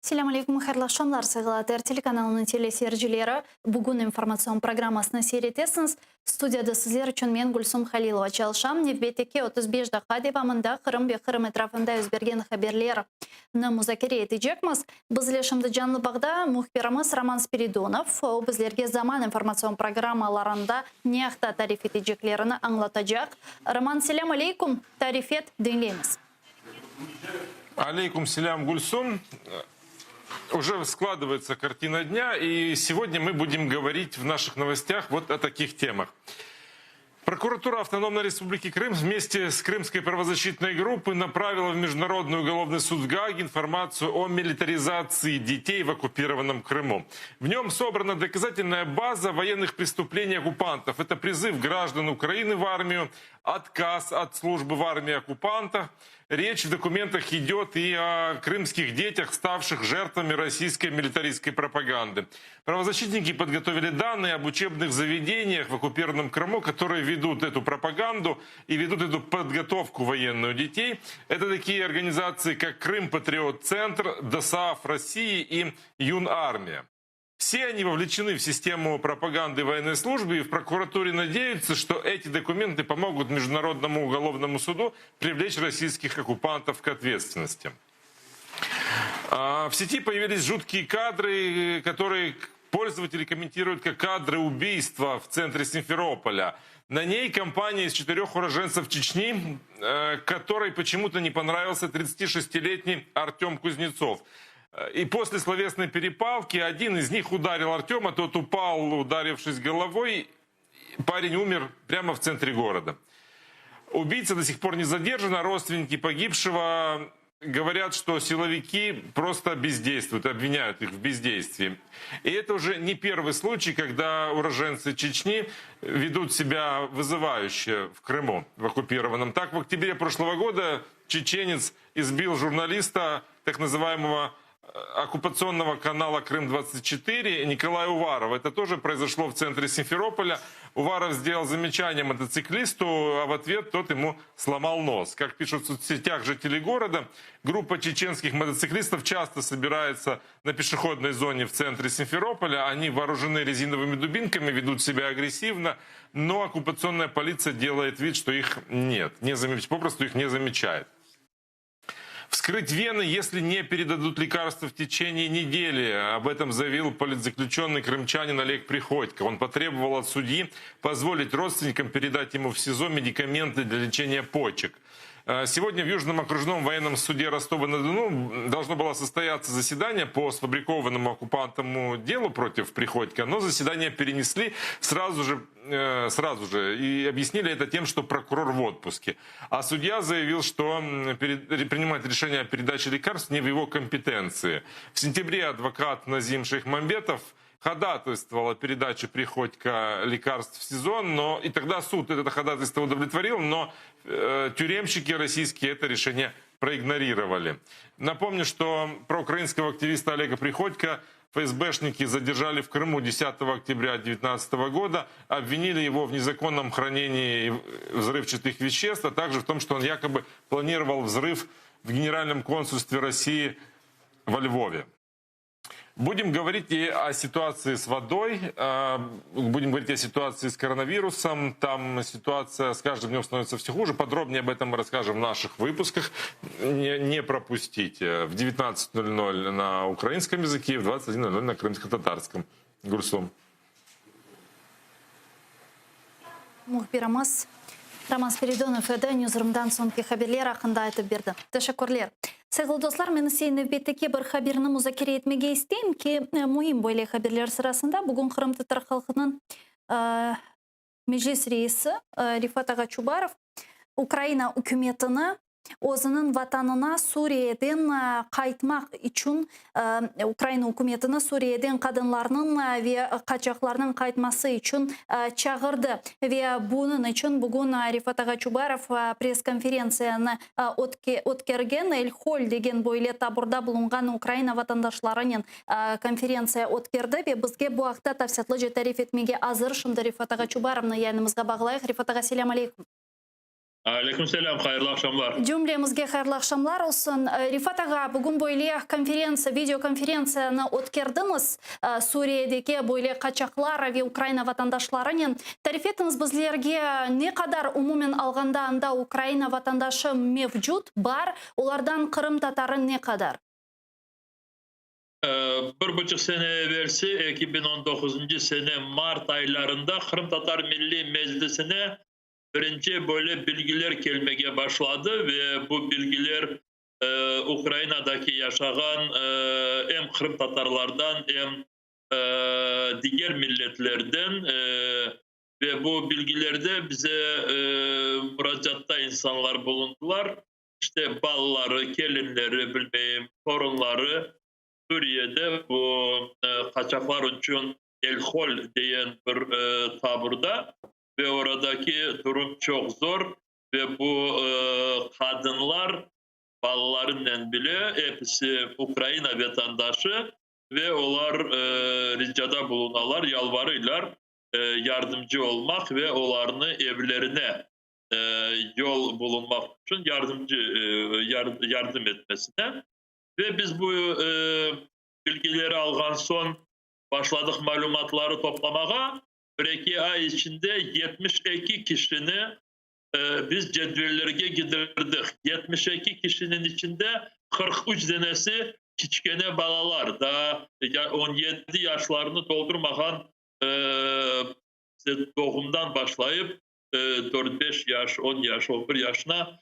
Selâm aleyküm, hayırlı aqşamlar, sayğılı ATR telekanalınıñ teleseyircileri. Bugün informatsion programmasını seyir etesiñiz. Studiyada sizler içün men, Gülsum Halilova, çalışam. Nevbetteki 35 daqqa devamında Qırım ve Qırım etrafında yüz bergen haberlerni muzakere etecekmiz. Bizle şimdi canlı bağda mühbirimiz Roman Spiridonov. O, bizlerge Zaman informatsion programmalarında ne aqta tarif eteceklerini añlatacaq. Roman, selâm aleyküm, tarif et, diñleymiz. Aleyküm selâm, Gülsum. Уже складывается картина дня, и сегодня мы будем говорить в наших новостях вот о таких темах. Прокуратура Автономной Республики Крым вместе с Крымской правозащитной группой направила в Международный уголовный суд в Гааге информацию о милитаризации детей в оккупированном Крыму. В нем собрана доказательная база военных преступлений оккупантов. Это призыв граждан Украины в армию, отказ от службы в армии оккупантов. Речь в документах идет и о крымских детях, ставших жертвами российской милитаристской пропаганды. Правозащитники подготовили данные об учебных заведениях в оккупированном Крыму, которые ведут эту пропаганду и ведут эту подготовку военную детей. Это такие организации, как Крым Патриот Центр, ДОСААФ России и Юнармия. Все они вовлечены в систему пропаганды военной службы и в прокуратуре надеются, что эти документы помогут Международному уголовному суду привлечь российских оккупантов к ответственности. В сети появились жуткие кадры, которые пользователи комментируют как кадры убийства в центре Симферополя. На ней компания из 4 уроженцев Чечни, которой почему-то не понравился 36-летний Артем Кузнецов. И после словесной перепалки один из них ударил Артема, тот упал, ударившись головой. Парень умер прямо в центре города. Убийца до сих пор не задержан, а родственники погибшего говорят, что силовики просто бездействуют, обвиняют их в бездействии. И это уже не первый случай, когда уроженцы Чечни ведут себя вызывающе в Крыму, в оккупированном. Так, в октябре прошлого года чеченец избил журналиста так называемого оккупационного канала Крым-24 Николая Уварова. Это тоже произошло в центре Симферополя. Уваров сделал замечание мотоциклисту, а в ответ тот ему сломал нос. Как пишут в соцсетях жители города, группа чеченских мотоциклистов часто собирается на пешеходной зоне в центре Симферополя. Они вооружены резиновыми дубинками, ведут себя агрессивно, но оккупационная полиция делает вид, что их нет, попросту их не замечает. Вскрыть вены, если не передадут лекарства в течение недели. Об этом заявил политзаключенный крымчанин Олег Приходько. Он потребовал от судьи позволить родственникам передать ему в СИЗО медикаменты для лечения почек. Сегодня в Южном окружном военном суде Ростова-на-Дону должно было состояться заседание по сфабрикованному оккупантам делу против Приходько, но заседание перенесли сразу же и объяснили это тем, что прокурор в отпуске. А судья заявил, что принимать решение о передаче лекарств не в его компетенции. В сентябре адвокат Назим Шейхмамбетов ходатайствовал о передаче Приходько лекарств в СИЗО, но и тогда суд это ходатайство удовлетворил, но тюремщики российские это решение проигнорировали. Напомню, что проукраинского активиста Олега Приходько ФСБшники задержали в Крыму 10 октября девятнадцатого года, обвинили его в незаконном хранении взрывчатых веществ, а также в том, что он якобы планировал взрыв в Генеральном консульстве России во Львове. Будем говорить и о ситуации с водой, будем говорить о ситуации с коронавирусом. Там ситуация с каждым днем становится все хуже. Подробнее об этом мы расскажем в наших выпусках. Не пропустите. В 19:00 на украинском языке и в 21:00 на крымско-татарском. Гульсум. Mühbirimiz Roman Spiridonov edi. Newsroom'dan soñki haberler aqqında aytıp berdi. Teşekkürler. Sayğılı dostlar, men ise nevbetteki bir haberni muzakere etmege isteyim ki, müim böyle haberler sırasında bugün qırımtatar halqınıñ Meclis reisi Refat ağa Çubarov Ukraina ükümetini özüniñ vatanına Suriyeden qaytmaq içün Ukraina ükümetini Suriyeden qadınlarnıñ ve qaçaqlarnıñ qaytması içün çağırdı. Ve bunıñ içün bugün Refat ağa Çubarov press-konferentsiyanı ötkergen, El-Hol degen böyle taburda bulunğan Ukraina vatandaşlarınen konferentsiya ötkerdi ve bizge bu aqta tafsilâtlıca tarif etmege azır. Şimdi Refat ağa Çubarovnı yayınımızğa bağlayıq. Refat ağa, selâm aleyküm. Aleyküm selâm, hayırlı aqşamlar. Cümlemizge hayırlı aqşamlar olsun. Refat ağa, bugün böyle konferentsiya, video konferentsiyanı ötkerdiñiz Suriyedeki böyle qaçaqlar ve Ukraina vatandaşlarınen. Tarif etiñiz bizlerge, ne qadar umumen alğanda anda Ukraina vatandaşı mevcut, bar, olardan qırımtatarı ne qadar? Bir buçuq sene evelsi, 2019 sene mart aylarında Qırımtatar Milliy Meclisine birinci böyle bilgiler kelmege başladı ve bu bilgiler Ukrainadaki yaşağan em qırımtatarlardan, em diger milletlerden ve bu bilgilerde bize muracaatta insanlar bulundılar. İşte, balaları, kelinleri, bilmeyim, torunları Suriyede bu qaçaqlar içün El-Hol deyen bir taburda ve oradaki durum çoq zor ve bu qadınlar balalarınen bile episi Ukraina vatandaşı ve olar ricada bulunalar, yalvarıylar yardımcı olmaq ve olarnı evlerine yol bulunmaq içün yardımcı yardım etmesine. Ve biz bu bilgileri alğan soñ başladıq malümatları toplamağa. Bir-eki ay içinde 72 kişini biz cedvellerge gidirdik. 72 kişiniñ içinde 43 denesi kiçkene balalar, daa 17 yaşlarını toldurmağan, doğumdan başlayıp dört-beş yaş, 10 yaş, 11 yaşına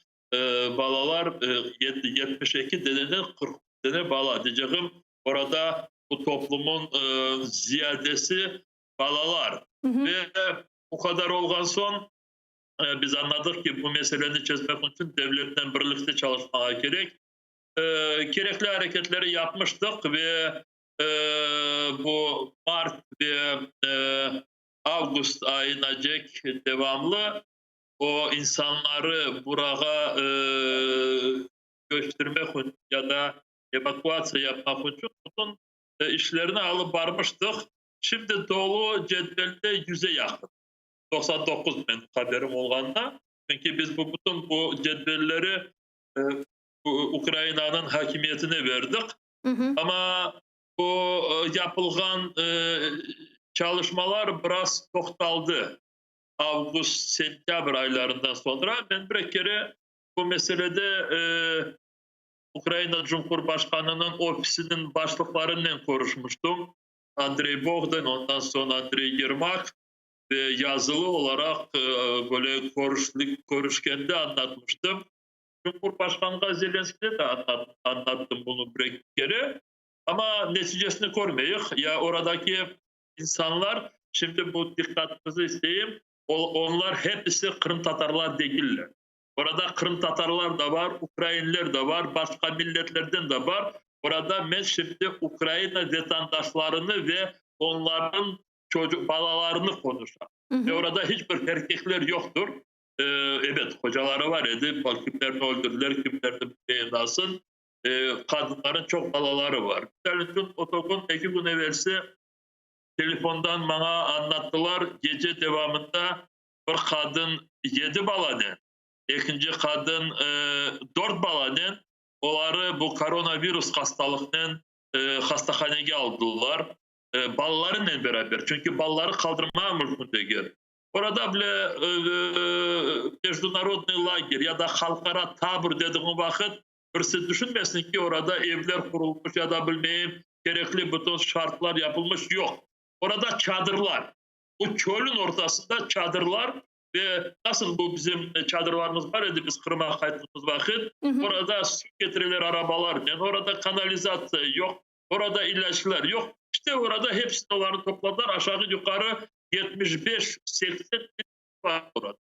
balalar, 72 deneden 43 dene bala. Deycegim, orada bu toplumın ziyadesi balalar. Ve bu qadar olğan soñ biz añladıq ki, bu meseleni çezmek içün devletnen birlikte çalışmağa kerek. Kerekli areketleri yapmıştıq ve bu mart ve avgust ayınacek devamlı o insanları burağa köçtirmek ya da evakuatsiya yapmaq içün bütün işlerni alıp barmıştıq. Şimdi dolu cedvelde yüze yaqın, 99 men haberim olğanda, çünki biz bu bütün bu cedvelleri Ukrainanıñ hakimiyetine berdik. Amma bu yapılğan çalışmalar biraz toqtaldı avgust, sentâbr aylarından soñra. Men bir kere bu meselede Ukraina Cumhurbaşqanınıñ ofisiniñ başlıqlarınen körüşmüştim, Andrey Bogdan, ondan soñ Andrey Yermak, ve yazılı olaraq böyle körüşkende añlatmıştım. Cumhurbaşqanğa Zelenskiyge de añlattım bunı bir kere. Amma neticesini körmeyik. Ya oradaki insanlar, şimdi bu diqqatıñızı isteyim, onlar hepisi qırımtatarlar degiller. Orada qırımtatarlar da bar, ukrainler de bar, başqa milletlerden de bar. Orada men şimdi Ukraina vatandaşlarını ve onların çocuq balalarını qonuşam. Ve orada hiç bir erkekler yoqtur. Ebet, qocaları bar edi, kimlerini öldürdiler, kimlerini nasıl. Qadınların çoq balaları bar. Misal içün, o kün, 2 kün evelsi telefondan maña añlattılar, gece devamında bir qadın 7 balanen, ekinci qadın 4 balanen, oları bu koronavirus hastalıqnen hastahanege aldılar, balalarınen beraber, çünki balaları qaldırmağa mümkün degil. Orada bile mejdunarodnıy lager ya da halqara tabor dediğin vaqıt, birisi tüşünmesin ki, orada evler qurulmış ya da bilmeyim, kerekli bütün şartlar yapılmış, yoq. Orada çadırlar. Bu çölün ortasında çadırlar ve nasıl bu bizim çadırlarımız bar edi, biz Qırımğa qayttığımız vaqıt, orada suv ketireler arabalarnen, orada kanalizatsiya yoq, orada ilâclar yoq. İşte orada hepsini olarnı topladılar, aşağı-yuqarı 75-80 var orada.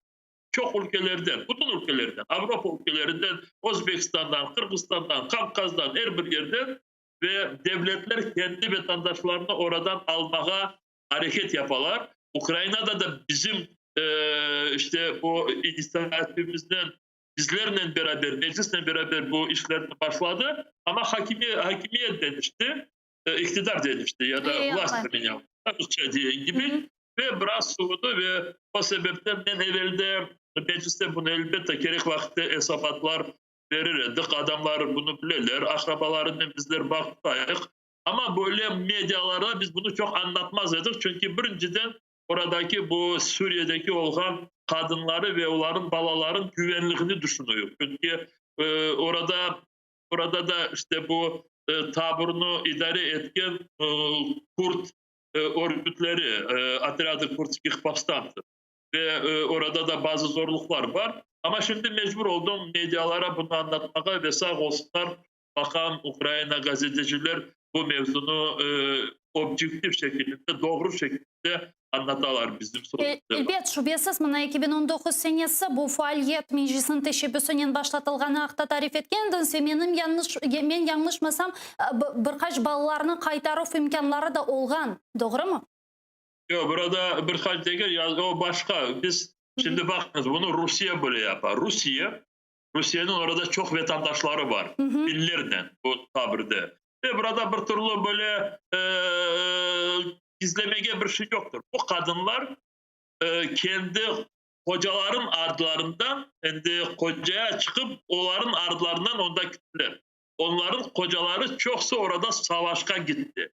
Çoq ülkelerden, bütün ülkelerden, Avropa ülkelerinden, Özbekistandan, Qırğızstandan, Kavkazdan, er bir yerden ve devletler kendi vatandaşlarını oradan almağa areket yapalar. Ukrainada da bizim işte bu inisiativimizden bizlernen beraber, meclisnen beraber bu işler başladı, amma hakimiyet deñişti, iqtidar deñişti ya da vlast pomenялась, rusça degen kibi, ve biraz soğudu ve o sebepten men evelde. Mecliste bunı elbette kerek vaqıtte esabatlar verir edik, adamlar bunı bileler, aqrabalarınen bizler bağ tutayıq. Amma böyle medialarda biz bunı çoq añlatmaz edik, çünki birinciden oradaki bu Suriyedeki olğan qadınları ve olarnıñ balalarınıñ güvenligini düşünüyik. Çünki orada orada da işte bu taburnı idare etken kurd örgütleri, Otrâdı kurdskih povstantsev. Ve orada da bazı zorluqlar bar. Amma şimdi mecbur oldım medialara bunı añlatmağa ve sağ olsunlar, baqam, Ukraina gazeteciler bu mevzunı obyektiv şekilinde, doğru şekilde añlatalar bizim sorumuzda. Elbet, şübesiz, mına 2019 senesi bu faaliyet Meclisniñ teşebbüsinen başlatılğanı aqta tarif etken ediñiz ve menim yañlış, men yañlışmasam, bir qaç balalarnı qaytaruv imkânları da olğan, doğrumı? Yoq, burada bir qaç degil, ya o başqa. Biz, şimdi baqıñız, bunı Rusiye böyle yapa. Rusiye, Rusiyeniñ orada çoq vatandaşları bar, biñlernen bu tabirde. Ve burada bir türlü böyle gizlemege bir şey yoqtır. Bu qadınlar kendi qocalarınıñ adlarından, endi qocaya çıqıp, olarnıñ adlarından onda kettiler. Onlarnıñ qocaları çoqusı orada savaşqa gitti.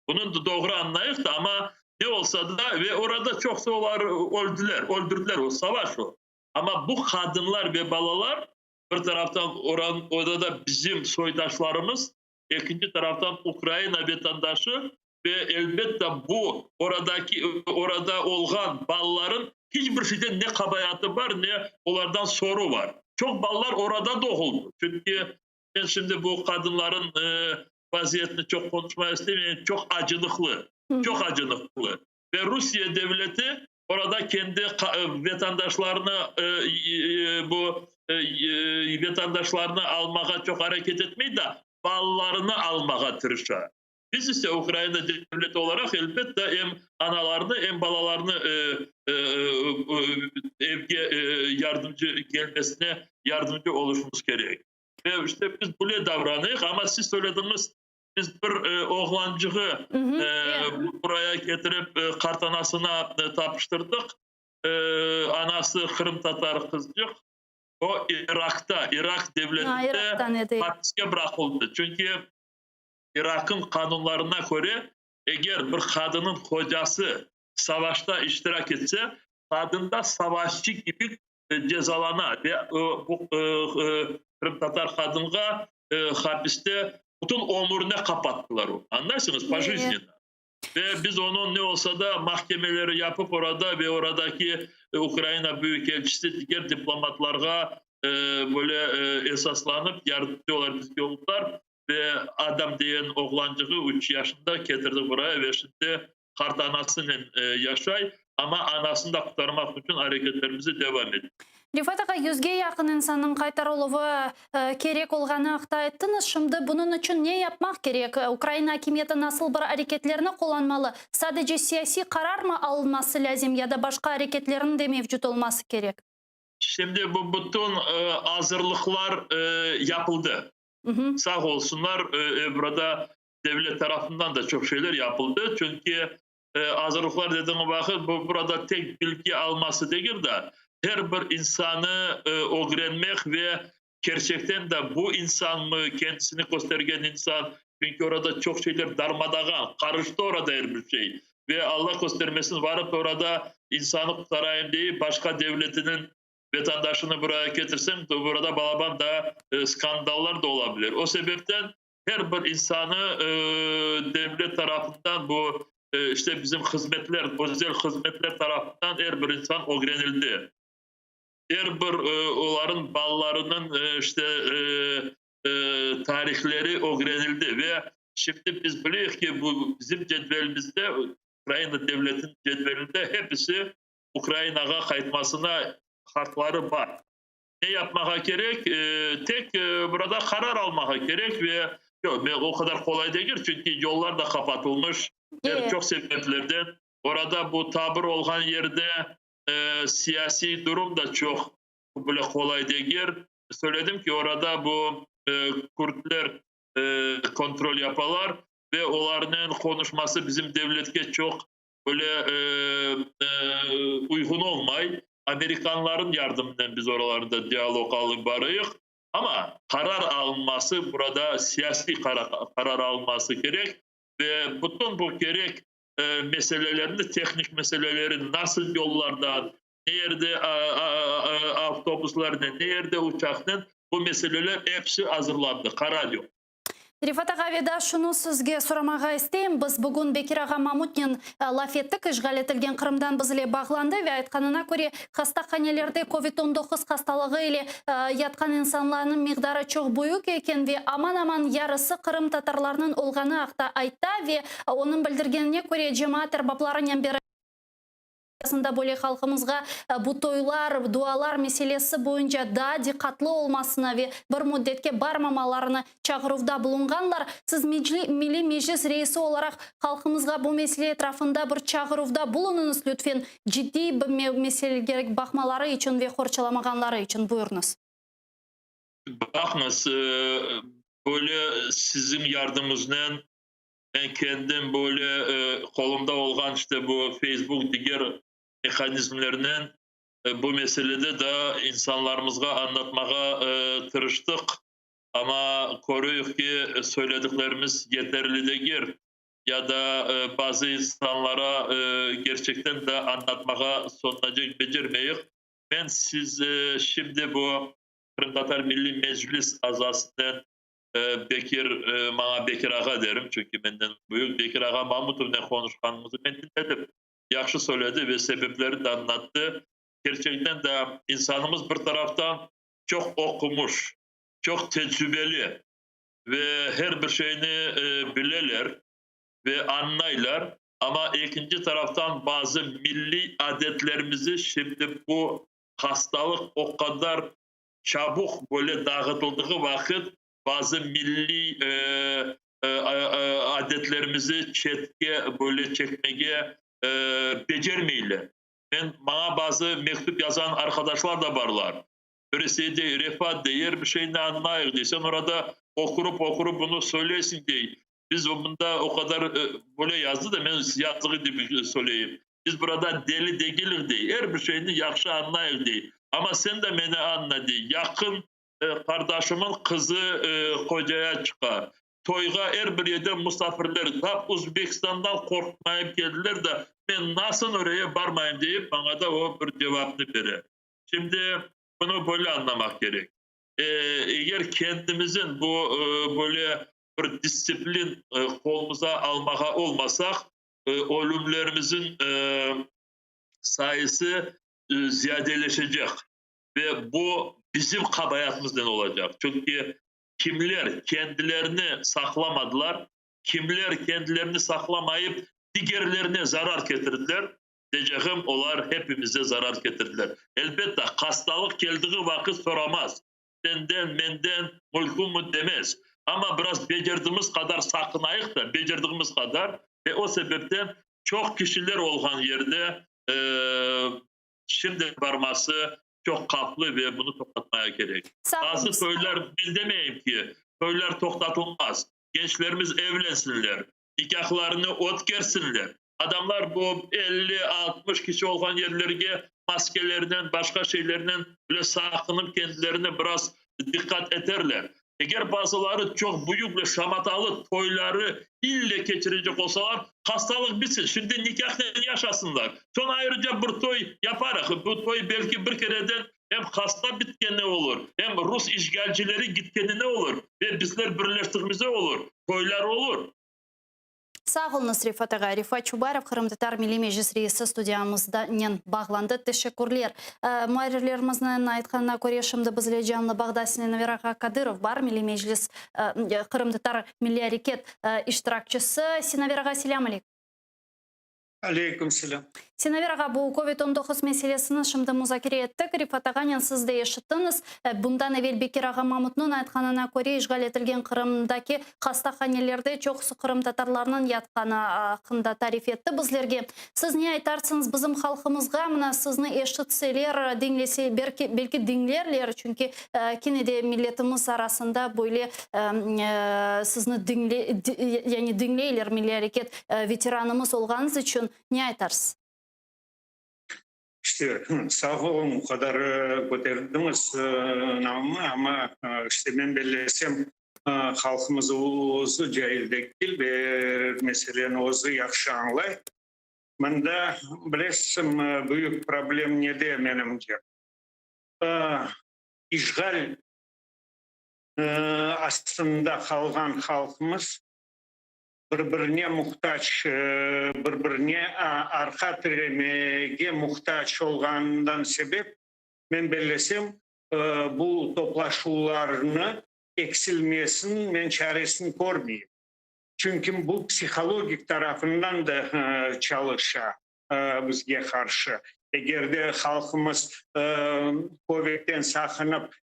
Bunı doğru añlayıq da, amma ne olsa da, ve orada çoqusı olar öldüler, öldürdiler, o savaş o. Amma bu qadınlar ve balalar bir taraftan oran, orada bizim soydaşlarımız, ekinci taraftan Ukraina vatandaşı ve elbette bu oradaki orada olğan balaların hiç bir şeyden ne qabaatı bar, ne olardan soru bar. Çoq balalar orada doğuldı. Çünki men şimdi bu qadınların vaziyetini çoq qonuşmaq istemeyim, çoq acınıqlı, çoq acınıqlı. Ve Rusiye devleti orada kendi vatandaşlarını bu vatandaşlarını almağa çoq areket etmey de, balalarını almağa tırışa. Biz ise Ukraina devleti olaraq elbette em analarını, em balalarını evge yardımcı kelmesine yardımcı oluşumuz kerek. Ve işte biz böyle davranıyıq, amma siz söylediñiz, biz bir oğlancığı buraya ketirip qartanasına tapıştırdıq. Anası qırımtatar qızcıq, o İraqta, İraq devletinde hapiske bıraqıldı. Çünki İraqnıñ qanunlarına köre, eger bir qadınıñ qocası savaşta iştirak etse, qadın da savaşçı kibi cezalana ve bu qırımtatar qadınğa hapiste bütün ömürine qapattılar onı. Añlaysıñız? Pojiznen. Ve biz onıñ ne olsa da mahkemeleri yapıp orada ve oradaki Ukraina büyükelçisi diger diplomatlarğa böyle esaslanıp yardımcı olar bizge oldılar ve Adam degen oğlançığı üç yaşında ketirdik buraya ve şimdi qartanasınen yaşay, amma anasını da qurtarmaq içün areketlerimizi devam etemiz. Refat ağa, yüzge yaqın insannıñ qaytarıluvı kerek olğanı aqta ayttıñız. Şimdi bunıñ içün ne yapmaq kerek? Ukraina akimiyeti nasıl bir areketlerni qullanmalı? Sadece siyasiy qararmı alınması lâzim ya da başqa areketlerniñ de mevcut olması kerek? Şimdi bu bütün azırlıqlar yapıldı. Sağ olsunlar, burada devlet tarafından da çoq şeyler yapıldı. Çünki azırlıqlar dediğim vaqıt, bu burada tek bilgi alması degil de, her bir insanı ögrenmek ve kerçekten de bu insanmı, kendisini köstergen insan, çünki orada çoq şeyler darmadağan, qarıştı orada er bir şey. Ve Allah köstermesin, varıp orada insanı qurtarayım deyip, başqa devletiniñ vatandaşını buraya ketirseñ, burada balaban da skandallar da ola bilir. O sebepten her bir insanı devlet tarafından bu işte bizim hızmetler, özel hızmetler tarafından er bir insan ögrenildi. Er bir oların balalarınıñ işte tarihleri ögrenildi ve şimdi biz bileyik ki, bu bizim cedvelimizde, Ukraina devletiniñ cedvelinde hepisi Ukrainağa qaytmasına haqları bar. Ne yapmağa kerek? Tek burada qarar almağa kerek ve yoq, o qadar qolay degil, çünki yollar da qapatılmış, çoq sebeplerden. Orada bu tabur olğan yerde siyasiy durum da çoq böyle qolay degil. Söyledim ki, orada bu kürtler kontrol yapalar ve olarnen qonuşması bizim devletke çoq böyle uyğun olmay. Amerikanların yardımınen biz oralarda dialog alıp barayıq. Amma qarar alınması, burada siyasiy qarar alınması kerek ve bütün bu kerek meselelerni, tehnik meseleleri nasıl yollardan, ne yerde avtobuslarnen, ne yerde uçaqnen, bu meseleler episi azırlandı, qarar yoq. Refat ağa, ve daa şunı sizge soramağa isteyim, biz bugün Bekir ağa Mamutnen laf ettik, işğal etilgen Qırımdan biz ile bağlandı ve aytqanına köre, hastahanelerde kovid 19 hastalığı ile yatqan insanlarnıñ miqdarı çoq büyük eken ve aman-aman yarısı qırımtatarlarnıñ olğanı aqta aytta ve onıñ bildirgenine köre, cemaat erbaplarınen beraber, Arasında böyle halqımızğa bu toylar, dualar meselesi boyunca daa diqqatlı olmasını ve bir müddetke barmamalarını çağıruvda bulunğanlar. Siz Milliy Meclis reisi olaraq halqımızğa bu mesele etrafında bir çağıruvda bulunıñız lütfen, ciddiy bir meselege baqmaları içün ve qorçalamağanları içün. Buyurıñız. Baqıñız, böyle siziñ yardımıñıznen Men kendim böyle qolumda olğan işte bu Facebook diger mehanizmlernen bu meselede da insanlarımızğa añlatmağa tırıştıq. Amma körüyik ki, söylediklerimiz yeterli degil ya da bazı insanlara kerçekten de añlatmağa soñunacek becermeyik. Men siz şimdi bu Qırımtatar Milliy Meclis azasınen Bekir, maña Bekir ağa derim, çünki menden büyük, Bekir ağa Mamutovnen qonuşqanımızı men diñledim. Yahşı söyledi ve sebeplerini de añlattı. Kerçekten de insanımız bir taraftan çoq oqumış, çoq tecrübeli ve her bir şeyni bileler ve añlaylar, amma ekinci taraftan bazı milliy adetlerimizi şimdi bu hastalıq o qadar çabuq böyle dağıtıldığı vaqıt bazı milliy adetlerimizi çetke böyle çekmege becermeyler. Men, maña bazı mektüp yazğan arqadaşlar da barlar. Birisi dey, Refat, dey, er bir şeyni añlayıq, dey, sen orada oqurup-oqurup bunı söyleysiñ, dey, biz mında o qadar, böyle yazdı da, men yazdığı kibi söyleyim, Biz burada deli degilik, dey, er bir şeyni yahşı añlayıq, dey. Amma sen de meni añla, dey, yaqın qardaşımıñ qızı qocaya çıqa. Toyğa er bir yerden musafirler, tap Uzbekistandan qorqmayıp keldiler da, men nasıl oraya barmayım, deyip, maña da o bir cevapnı bere. Şimdi bunı böyle añlamaq kerek. Eger kendimizin bu böyle bir distsiplin qolumıza almağa olmasaq, ölümlerimizin sayısı ziyadeleşecek ve bu bizim qabaatımıznen olacaq. Çünki kimler kendilerini saqlamadılar, kimler kendilerini saqlamayıp digerlerine zarar ketirdiler, deycegim, olar hepimize zarar ketirdiler. Elbette, hastalıq keldiği vaqıt soramaz, senden, menden mülkünmi demez. Amma biraz becerdigimiz qadar saqınayıq da, becerdigimiz qadar, ve o sebepten çoq kişiler olğan yerde şimdi barması çoq qaplı ve bunı toqtatmaya kerek. Bazı toylar, men demeyim ki, toylar toqtatılmaz, gençlerimiz evlensinler, nikâhlarını ötkersinler. Adamlar bu 50, 60 kişi olğan yerlerge maskelernen, başqa şeylernen bile saqınıp, kendilerine biraz diqqat eterler. Eger bazıları çoq büyük ve şamatalı toyları ille keçirecek olsalar, hastalıq bitsin, şimdi nikâhnen yaşasınlar. Soñ ayrıca bir toy yaparıq. Bu toy belki bir kereden em hasta bitkeni olur, em rus işğalcileri gitkenine olur ve bizler birleştiğimize olur, toylar olur. Sağ oluñız, Refat ağa. Refat Çubarov, Qırımtatar Milliy Meclis reisi studiyamıznen bağlandı. Teşekkürler. Muarrirlerimizniñ aytqanına köre, şimdi bizle canlı bağda Sinaver ağa Kadırov bar, Milliy Meclis, Qırımtatar milliy areket iştirakçisi. Sinaver ağa, selâm aleykum. Aleyküm selâm. Sinaver ağa, bu kovid 19 meselesini şimdi muzakere ettik. Rifat ağanen siz de eşittiñiz. Bundan evel Bekir ağa Mamutnıñ aytqanına köre, işğal etilgen Qırımdaki hastahanelerde çoqusı qırımtatarlarnıñ yatqanı aqqında tarif etti bizlerge. Siz ne aytarsıñız bizim halqımızğa, mına sizni eşitseler, diñlese, belki, belki diñlerler, çünki kene de milletimiz arasında böyle sizni diñle, yani diñleyler milliy areket veteranımız olğanıñız içün ne aytarsız? İşte, sağ oluñ, o qadar köterdiñiz namımı, amma, işte, men bellesem, halqımız özü cail degil ve meseleni özü yahşı añlay. Mında, bilesiñ, büyük problem nede, menimce? İşğal astında qalğan halqımız bir-birine muhtac, bir-birine arqa tiremege muhtac olğanından sebep, men bellesem, bu toplaşuvlarnı eksilmesiniñ men çaresini körmeyim. Çünki bu psihologik tarafından da çalışa bizge qarşı. Eger de halqımız köbekten saqınıp,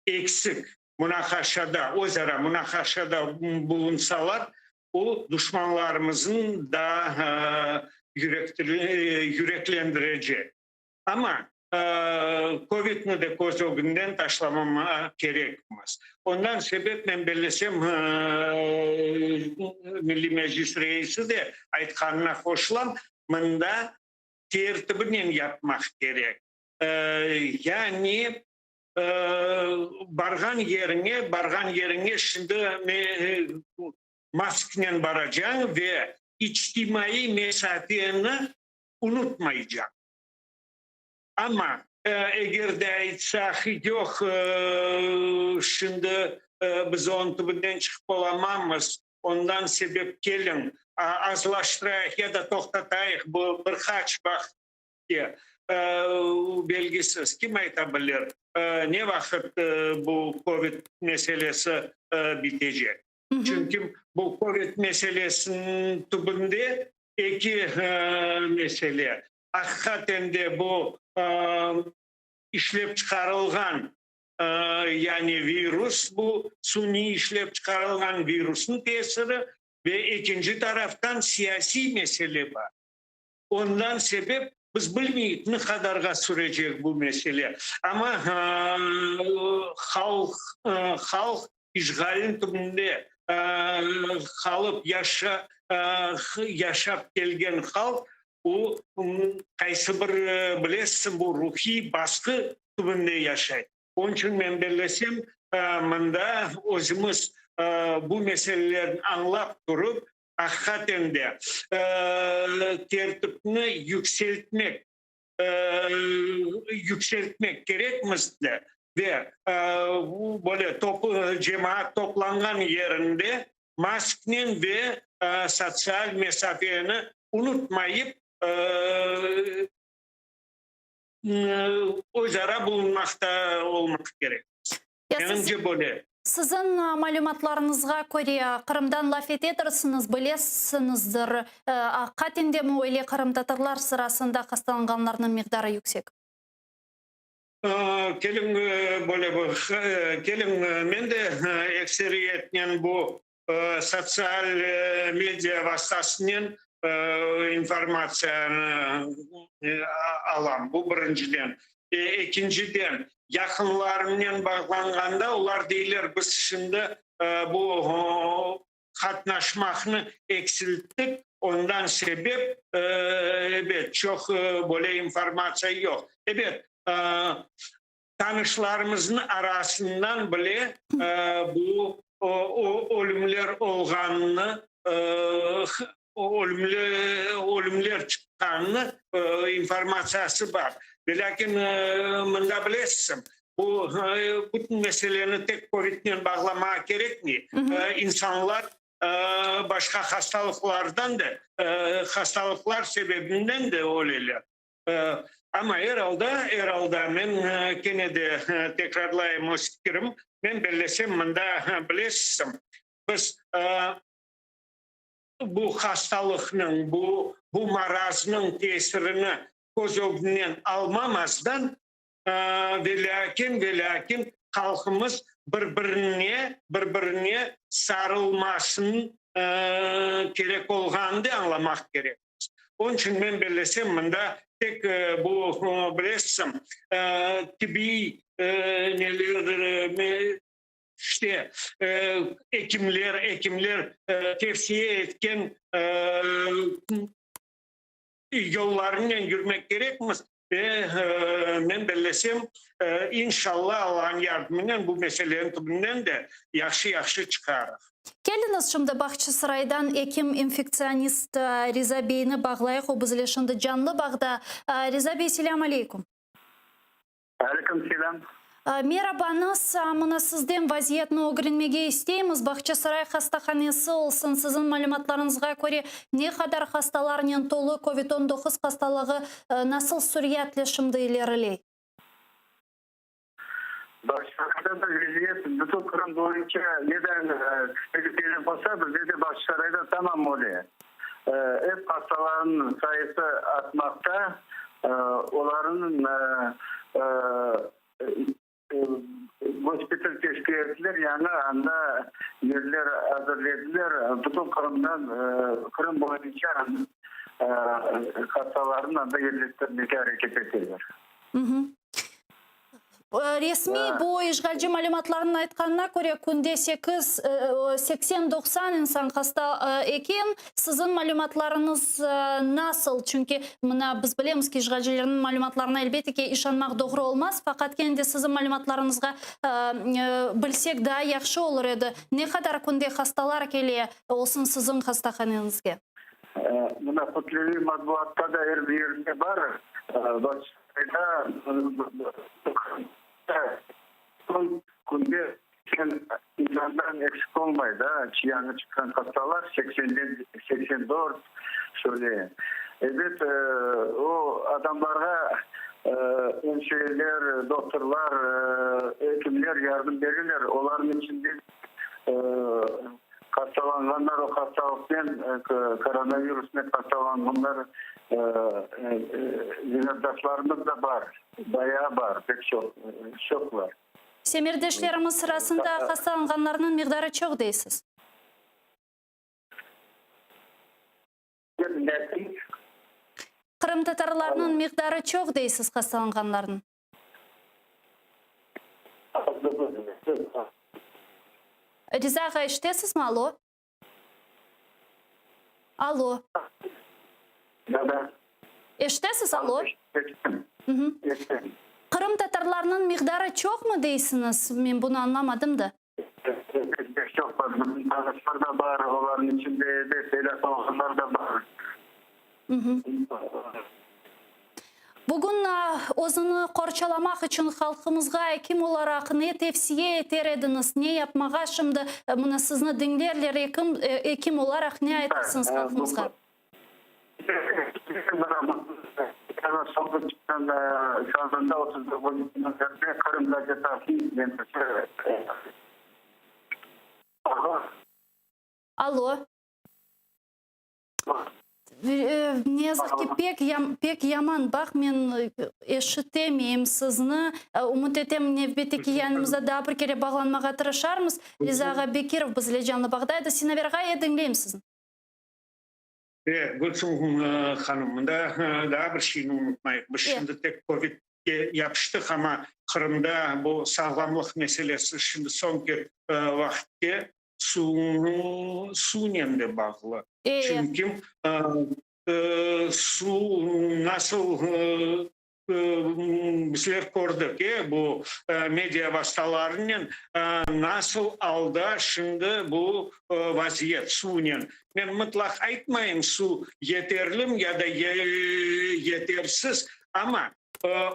eksik munaqaşada, özara munaqaşada bulunsalar, o, duşmanlarımıznı daa yüreklendirecek. Amma kövidni de köz ögünden taşlamama kerekmiz. Ondan sebep, men bellesem, Milliy Meclis reisi de aytqanına qoşulam, mında tertibinen yapmaq kerek. Yani barğan yeriñe, barğan yeriñe şimdi masknen baracañ ve içtimaiy mesafeni unutmaycañ. Amma eger de aytsaq, yoq, şimdi biz onıñ tübünden çıqıp olamamız, ondan sebep keliñ, azlaştırayıq ya da toqtatayıq bu bir qaç vaqıtke, belgisiz, kim ayta bilir, ne vaqıt bu kövid meselesi bitecek. Çünki bu kövid meselesiniñ tübünde eki mesele, aqiqaten de bu işlep çıqarılğan, yani virus, bu suniy işlep çıqarılğan virusnıñ tesiri ve ekinci taraftan siyasiy mesele bar. Ondan sebep biz bilmeyik, ne qadarğa sürecek bu mesele, amma halq, halq işğalniñ tübünde qalıp yaşap kelgen halq, o, qaysı bir, bilesiñ, bu ruhiy basqı tübünde yaşay. Onıñ içün men bellesem, mında özümiz bu meselelerni añlap turıp, aqiqaten de tertipni yükseltmek yükseltmek kerekmiz de ve böyle cemaat toplanğan yerinde masknen ve sotsial mesafeni unutmayıp özara bulunmaqta olmaq kerek. Menimce böyle. Siziñ malümatlarıñızğa köre, Qırımdan laf etedirsiñiz, bilesiñizdir, aqiqaten demi öyle qırımtatarlar sırasında hastalanğanlarnıñ miqdarı yüksek? Keliñ, böyle bir, keliñ, men de ekseriyetnen bu sotsial media vastasınen informatsiyanı alam, bu birinciden. Ekinciden, yaqınlarımnen bağlanğanda, olar deyler, biz şimdi bu qatnaşmaqnı eksilttik, ondan sebep, ebet, çoq böyle informatsiya yoq. Ebet, tanışlarımıznıñ arasından bile bu ölümler olğanını, ölümler çıqqanını informatsiyası bar. Velâkin, mında bilesiñ, bu bütün meseleni tek kövidnen bağlamağa kerekmey. İnsanlar başqa hastalıqlardan da, hastalıqlar sebebinden de öleler. Amma er alda, er alda, men kene de tekrarlayım öz fikirim, men bellesem, mında, bilesiñ, biz bu hastalıqnıñ, bu bu maraznıñ tesirini köz ögünden almamazdan, velâkin, velâkin, halqımız bir-birine, bir-birine sarılmasın kerek olğanını da añlamaq kerekmiz. Onıñ içün men bellesem, mında tek bu, bilesiñ, tibbiy neler, işte, ekimler, ekimler tevsiye etken. yollarınen yürmek kerekmiz ve men bellesem, inşalla, Allanıñ yardımınen bu meseleniñ tübünden de yahşı-yahşı çıqarıq. Keliñiz şimdi Bağçasaraydan ekim-infektsionist Riza beyni bağlayıq, o bizle şimdi canlı bağda. Riza bey, selâm aleyküm. Aleyküm selâm. Merabañız, mına sizden vaziyetni ögrenmege isteymiz. Bağçasaray hastahanesi olsun, siziñ malümatlarıñızğa köre, ne qadar hastalarnen tolu, kovid 19 hastalığı nasıl süryatle şimdi ileriley? Bağçasarayda da vaziyet bütün Qırım boyunca neden tehlikeli olsa, bizde de Bağçasarayda tamam öyle. Ep hastalarnıñ sayısı artmaqta, olarnıñ gospital teşkil ettiler, yañı anda yerler azırlediler, bütün Qırımdan, Qırım boyunca hastalarnı anda yerleştirmege areket eteler. Resmiy bu işğalci malümatlarnıñ aytqanına köre, künde sekiz, seksen, 90 insan hasta eken. Siziñ malümatlarıñız nasıl? Çünki mına biz bilemiz ki, işğalcilerniñ malümatlarına elbette ki, işanmaq doğru olmaz, faqat kene de siziñ malümatlarıñızğa bilsek daa yahşı olur edi. Ne qadar künde hastalar kele olsun siziñ hastahaneñizge? Mına kütleviy matbuatta da er bir yerinde bar. Künde insandan eksik olmay da, yañı çıqqan hastalar seksenden, 84 şöyle. Ebet, o adamlarğa emşireler, doktorlar, ekimler yardım bereler, olarnıñ içinde Hastalanğanlar o hastalıqnen, koronavirusnen hastalanğanlar zenaatdaşlarımız da bar, bayağı bar, pek çoq, çoq bar. Semerdeşlerimiz sırasında hastalanğanlarnıñ miqdarı çoq deysiz. Qırımtatarlarnıñ miqdarı çoq deysiz hastalanğanlarnıñ. Riza ağa, eşitesizmi? Alo? Alo? Eşitesiz? Alo? Qırımtatarlarnıñ miqdarı çoqmı deysiñiz? Men bunı añlamadım da. Pek çoq bar. Bizim tanışlar da bar, olarnıñ içinde ebet, elâk olğanlar da bar. Bugün özüni qorçalamaq içün halqımızğa ekim olaraq ne tevsiye eter ediñiz, ne yapmağa şimdi, mına sizni diñlerler, ekim, ekim olaraq ne aytırsıñız halqımızğa? Allo. Ne yazıq ki, pek pek yaman, baq, men eşitemeyim sizni. Ümüt etem, nevbetteki yayınımızda daa bir kere bağlanmağa tırışarmız. Riza ağa Bekirov bizle canlı bağda edi. Sinaver ağa, diñleyim sizni. Gülsüm hanım, mında daa bir şeyni unutmayıq. Biz şimdi tek kovidge yapıştıq, amma Qırımda bu sağlamlıq meselesi şimdi soñki vaqıtte suvnen de bağlı. Çünki suv nasıl bizler kördik, bu media vastalarınen nasıl alda şimdi bu vaziyet suvnen. Men mıtlaq aytmayım, suv yeterlim ya da yetersiz, amma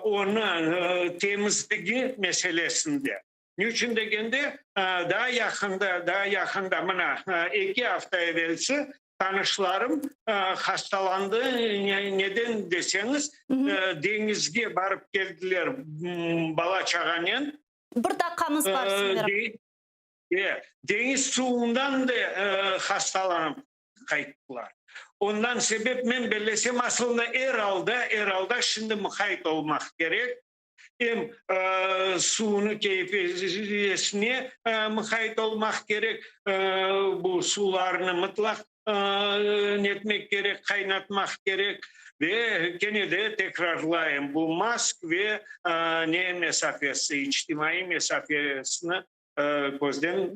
onı temizligi meselesinde. Ne içün degende, daa yaqında, daa yaqında, mına, eki afta evelsi tanışlarım hastalandı, neden deseñiz, deñizge barıp keldiler bala-çağanen. Bir daqqamız bar, Semira. Deñiz suvundan da hastalanıp qayttılar. Ondan sebep men bellesem, asılında er alda, er alda şimdi muqayt olmaq kerek. Em suvnı keyfiyesine muqayt olmaq kerek, bu suvlarnı mıtlaq netmek kerek, qaynatmaq kerek. Ve kene de tekrarlayım, bu mask ve ne mesafesi, içtimaiy mesafesini közden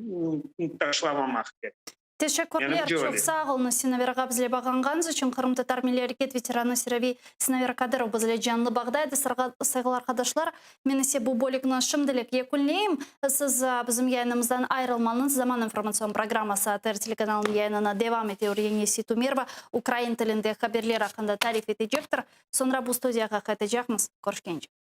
taşlamamaq kerek. Teşekkürler, Menimce çoq öyle. sağ oluñız, Sinaver ağa, bizle bağlanğanıñız içün. Qırımtatar milliy areket veteranı Seraviy Sinaver Kadırov bizle canlı bağda edi. Sayğılı arqadaşlar, men ise bu bölükni şimdilik yekünleyim. Siz bizim yayınımızdan ayırılmañız, Zaman informatsion programması ATR telekanalınıñ yayınına devam ete. Yeñi Seytumerova ukrain tilinde haberler aqqında tarif etecektir. Soñra bu studiyağa qaytacaqmız. Körüşkence.